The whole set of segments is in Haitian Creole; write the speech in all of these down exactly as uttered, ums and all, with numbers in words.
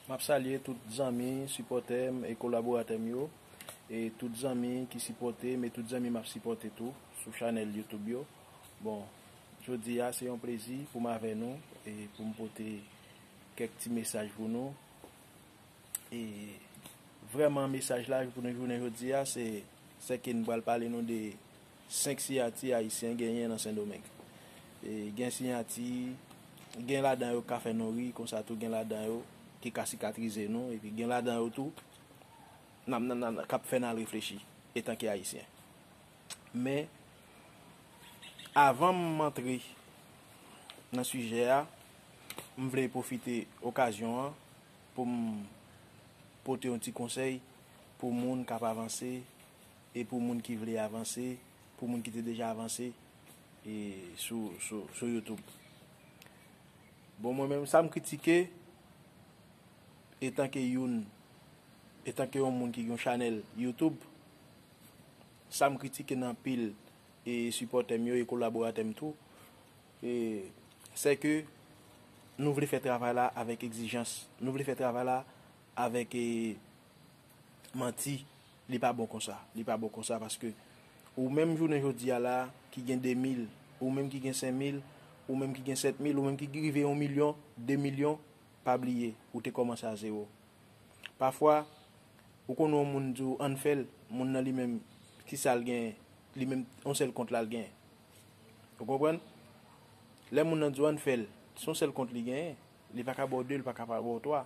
M ap salye tout zanmi, sipòtè m e kolaboratè m yo, e tout zanmi ki sipòte m, e tout zanmi m ap sipòte tou sou chanèl YouTube yo. Bon, jodi a, se yon plezi pou m avè nou e pou m pote kèk ti mesaj pou nou. E vrèman, mesaj la pou nou jounen jodi a, se, se ke n pral pale nou de senk siyati ayisyen genyen nan Sendomeng. E gen siyati, gen ladan yo k ka fè nou ri, konsa tou gen ladan yo ki ka sikatrize nou, epi gen ladan yo tou n ap, n ap, n ap, k ap fè n al reflechi etanke ayisyen. Men, avan m antre nan sijè a, m vle pwofite okazyon an pou m pote yon ti konsèy pou moun k ap avanse e pou moun ki vle avanse, pou moun ki te deja avanse e sou, sou, sou YouTube. Bon, mwen menm, sa m kritike etanke youn, etanke yon moun ki gen yon chanèl YouTube, sa m kritike nan anpil e sipòtè m yo e kolaboratè m tou, e se ke nou vle fè travay la avèk egzijans, nou vle fè travay la avèk e, manti. Li pa bon konsa, li pa bon konsa paske ou menm jounen jodi a la ki gen de mil, ou menm ki gen senk mil, ou menm ki gen sèt mil, ou menm ki rive yon milyon, de milyon, pa bliye, ou te kòmanse a zewo. Pafwa, ou konn yon moun di w ann fè l, moun nan li menm, ki sa l genyen? Li menm, yon sèl kont la l genyen. Ou konprann? Lè moun nan di w ann fè l, se yon sèl kont li genyen, li pa ka ba w de, li pa ka ba w twa.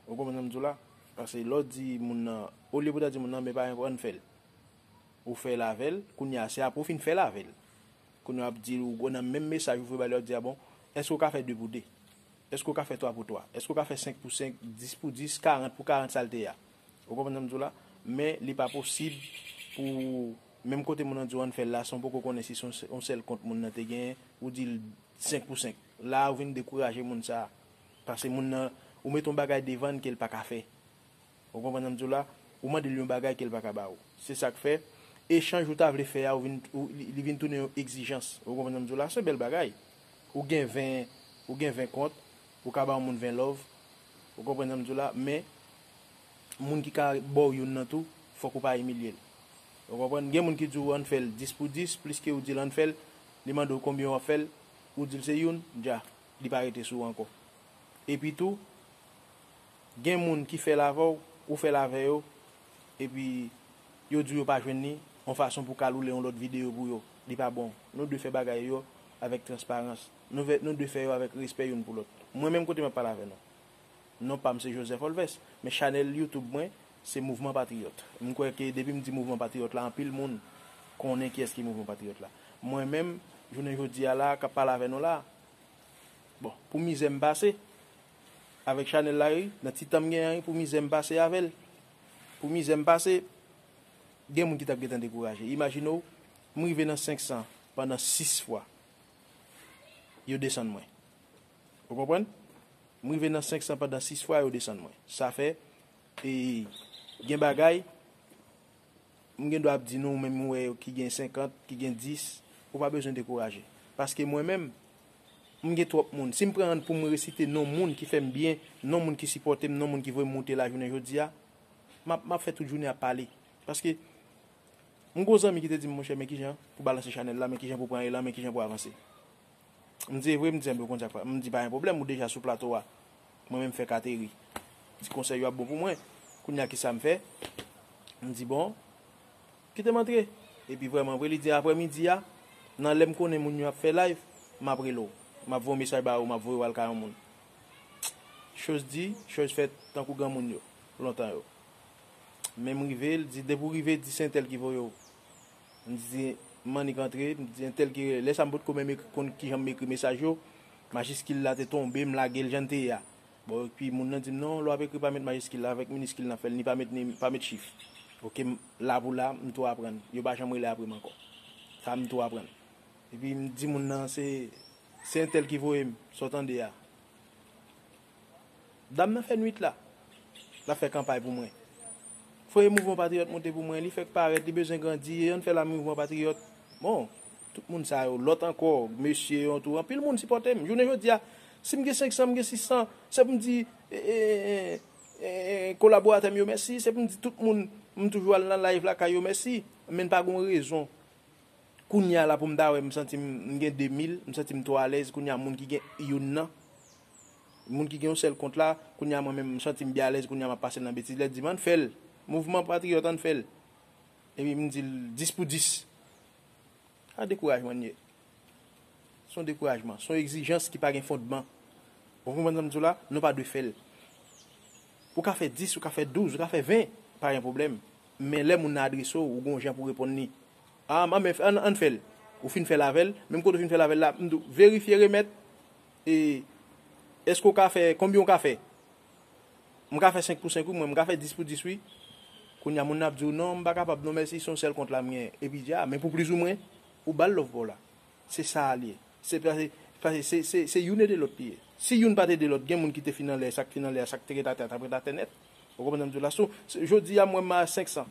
Ou konprann sa m di w la? Paske lè w di moun nan, olye pou w ta di moun nan, men pa ann fè l. Ou fè l avè l, kounye a, se apre w fin fè l avè l. Kounye a, w ap di l, ou nan menm mesaj ou voye ba li, w ap di, a bon, èske w ka fè de pou de? Èske w ka fè twa pou twa? Èske w ka fè senk pou senk, dis pou dis, karant pou karant, sa l te ye a? Ou konprann sa m di w la? Men li pa posib pou, menm kote moun nan di w ann fè l la, san w poko konnen si se yon sèl kont moun nan te genyen, ou di l senk pou senk. La a, ou vin dekouraje moun sa a. Paske moun nan, ou mete yon bagay devan l ke l pa ka fè. Ou konprann sa m di w la? Ou mande l yon bagay ke l pa ka ba ou. Se sa k fè, echanj ou ta vle fè a, ou vin, ou, li, li vin tounen yon egzijans. Ou konprann sa m di w la? Se yon bèl bagay. Ou gen ven, ou gen ven kont, ou ka ba yon moun ven love. Ou konprann sa m di w la? Men, moun ki ka ba w youn nan tou, fòk ou pa imilye l. Ou konprann? Gen moun ki di w ann fè l dis pou dis, plis ke ou di l ann fè l, li mande w konbyen w ap fè l, ou di l se youn, dja, li pa rete sou ou ankò. Epi tou, gen moun ki fè l avè w, ou fè l avè yo, epi yo di w yo pa jwenn li, yon fason pou kaloule yon lòt videyo pou yo. Li pa bon. Nou dwe fè bagay yo avèk transparans. Nou fè, nou dwe fè yo avèk respè youn pou lòt. Mwen menm kote m ap pale avè nou, non pa m se Joseph Olvès, men chanèl YouTube mwen, se Mouvman Patriyòt. M kwè ke depi m di Mouvman Patriyòt la, anpil moun konnen kiyès ki Mouvman Patriyòt la. Mwen menm, jounen jodi a la, k ap pale avè nou la, bon, pou mizè m pase avèk chanèl la, wi, nan ti tan m genyen an, wi, pou mizè m pase avè l, pou mizè m pase, gen moun ki t ap gentan dekouraje. Imajine w, m rive nan senk san pandan sis fwa, yo desann mwen. Ou konprann? M rive nan senk san pandan sis fwa, yo desann mwen. Sa fè, e, gen bagay, m gen dwa ap di nou, menm ou wè ki gen senkant, ki gen dis, ou pa bezwen dekouraje. Paske mwen menm, m gen twòp moun. Si m pran pou m resite non moun ki fè m byen, non moun ki sipòte m, non moun ki voye m moute la jounen jodi a, m ap, m ap fè tout jounen ap pale. Paske m gen yon zanmi ki te di m, monchè, men kijan pou balanse chanèl la, men kijan pou pran elan, men kijan pou avanse. M di, e vre? M di, enben, w konn sa k pa, m di, pa gen pwoblèm, ou deja sou plato a. Mwen menm fèk ateri. Ti konsèy yo ap bon pou mwen. Kounye a, kisa m fè? M di, bon, kite m antre. Epi vrèman vre, li di, aprè midi a, nan lè m konnen moun yo ap fè live, m ap rele w. M ap voye yon mesaj ba ou, m ap voye w al kay yon moun. Choz di, choz fèt, tankou granmoun yo, lontan yo. Men m rive, l di, depi w rive, di se entèl ki voye w. M di, m annik antre, m di, entèl ki rele. Lè sa a, m potko menm ekri, konn kijan m ekri mesaj yo. Majiskil la te tonbe, m lage l jan l te ye a. Bon, epi moun nan di m, non, lè w ap ekri, pa met majiskil la, avèk miniskil n ap fè l, ni pa met, ni pa met chif. Oke, m, la pou la, m tou aprann. Yo pa janm rele apre m ankò. Sa, m tou aprann. Epi m di moun nan, se, se entèl ki voye m, sa w tande a. Dam nan fè nwit la. L ap fè kanpay pou mwen. Voye Mouvman Patriyòt monte pou mwen. Li fèk parèt, li bezwen grandi. E ann fè la Mouvman Patriyòt. Bon, tout moun sa yo, lòt ankò, mesye yo tou. Anpil moun sipòte m. Jounen jodi a, si m gen senk san, m gen sis san, se pou m di, e, e, e, eh, kolaboratè m yo mèsi, se pou m di tout moun m toujou al nan live lakay yo mèsi, men n pa gen rezon. Kounye a la pou m ta wè m santi m m gen de mil, m santi m twò alèz, kounye a moun ki gen youn nan, moun ki gen yon sèl kont la, kounye a mwen menm m santi m byen alèz, kounye a m ap pase l nan betiz, lè di m ann fè l, mouvman patriyòt ann fè l. Epi m di l dis pou dis. A dekourajman n ye. Se yon dekourajman, se yon egzijans ki pa gen fondman. Ou konprann sa m di w la? Nou pa dwe fè l. Ou ka fè dis, ou ka fè douz, ou ka fè ven, pa gen pwoblèm. Men lè moun nan adrese w, ou gen yon jan pou w reponn li. A, m, men, ann, ann fè l. Ou fin fè l avè l, menm kote w fin fè l avè l la, m di w, verifye, remèt, e èske w ka fè, konbyen w ka fè? M ka fè senk pou senk wi, mwen, m ka fè dis pou dis wi. Kounye a, moun nan ap di w, non, m pa kapab, non, mèsi, se yon sèl kont la m gen. Epi di, a, men pou plizoumwen, ou ba l love pa w la. Se sa a l ye. Se pa, se, se, se, se youn ede lòt li ye. Si youn pa t ede lòt, gen moun ki te fin anlè, sa k fin anlè a, sa k te ret atè a, t ap ret atè nèt. Ou konprann sa m di w la? So, se, jodi a, mwen, m a senk san.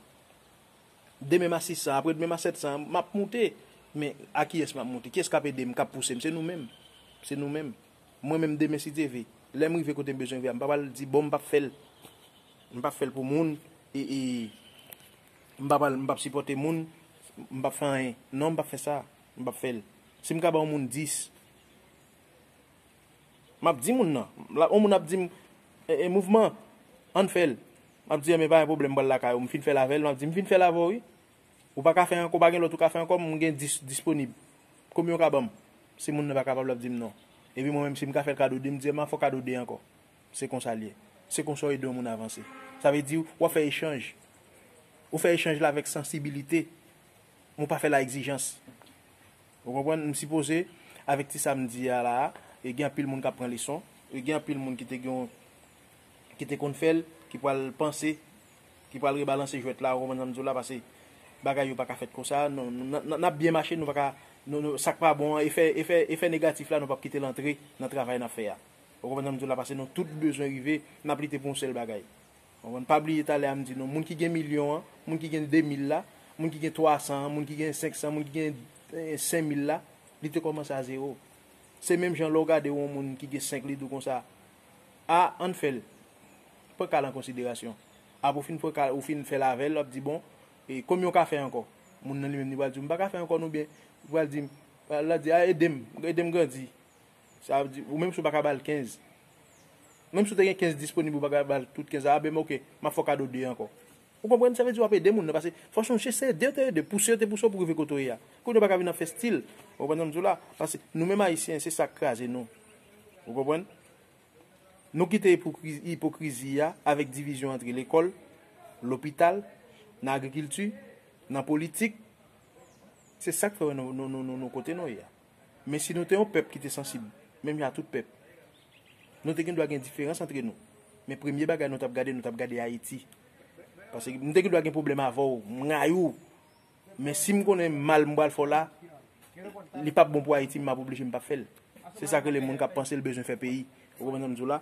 Demen m a sis san, apre demen m a sèt san, m ap moute. Men a kiyès m ap moute? Kiyès k ap ede m, k ap pouse m? Se nou menm. Se nou menm. Mwen menm demen si Dye vle, lè m rive kote m bezwen rive a, m pa pral di, bon, m p ap fè l. M p ap fè l pou moun, e, e m pa pral, m p ap sipòte moun, m p ap fè anyen. Non, m p ap fè sa. M p ap fè l. Si m ka ba yon moun dis, m ap di moun nan. La, yon moun ap di m, e, e, mouvman, ann fè l. M ap di, enben, pa gen pwoblèm, m pral lakay ou. M fin fè l avè l, m ap di, m fin fè l avè w, wi. Ou pa ka fè ankò, ou pa gen lòt ou ka fè ankò, m gen dis disponib. Konbyen w ka ban m? Si moun nan pa kapab, l ap di m non. Epi mwen menm, si m ka fè l kado de, m di, enben, fè w kado de ankò. Se konsa l ye. Se konsa w ede yon moun avanse. Sa vle di, w ap fè echanj. Ou fè echanj la avèk sansibilite. Ou pa fè l a egzijans. Ou konprann? M sipoze, avèk ti sa m di a la a, e gen anpil moun k ap pran leson, e gen anpil moun ki te gen, ki te konn fè l, ki pral panse, ki pral rebalanse jwèt la, ou konprann sa m di w la, paske bagay yo pa ka fèt konsa, nou, nou, n, n, n ap byen mache, nou pa ka, nou, nou, sa k pa bon an, efè, efè, efè negatif la, nou p ap kite l antre nan travay n ap fè a. Ou konprann sa m di w la, paske nou tout bezwen rive, n ap lite pou yon sèl bagay. Ou konprann? Pa bliye talè a m di nou, moun ki gen milyon an, moun ki gen de mil la, moun ki gen twa san an, moun ki gen senk san, moun ki gen, eh, senk mil la, li te kòmanse a zewo. Se menm jan lè w gade yon moun ki gen senk, li di w konsa, a, ann fè l. Pran ka l an konsiderasyon. Apre w fin pran ka, ou fin fè l avè l, w ap di, bon, e konbyen w ka fè ankò? Moun nan li menm, li pral di w, m pa ka fè ankò non, oubyen li pral di m, l ap di, a, ede m, ede m grandi. Sa vle di, ou menm si w pa ka ba l kenz. Menm si w te gen kenz disponib, ou pa ka ba l tout kenz la, a, ben, oke, m ap fè w kado de ankò. Ou konprann? Sa vle di w ap ede moun nan, paske fò w sonje se de w te ede, pouse w te pouse w pou rive kote w ye a. Kounye a w pa ka vin ap fè stil. Ou konprann sa m di w la? Paske nou menm Ayisyen, se sa k kraze nou. Ou konprann? Nou kite ipokri-, ipokrizi a avèk divizyon antre lekòl, lopital, nan agrikilti, nan politik. Se sa k fè nou, nou, nou, nou, nou kote nou ye a. Men si nou te yon pèp ki te sansib, menm jan a tout pèp, nou te gen dwa gen diferans antre nou. Men premye bagay nou t ap gade, nou t ap gade Ayiti. Paske m te gen dwa gen pwoblèm avè w, m rayi w. Men si m konnen mal m pral fè w la, li p ap bon pou Ayiti, m ap oblije m p ap fè l. Se sa k rele moun k ap panse l bezwen fè peyi. Ou konprann sa m di w la?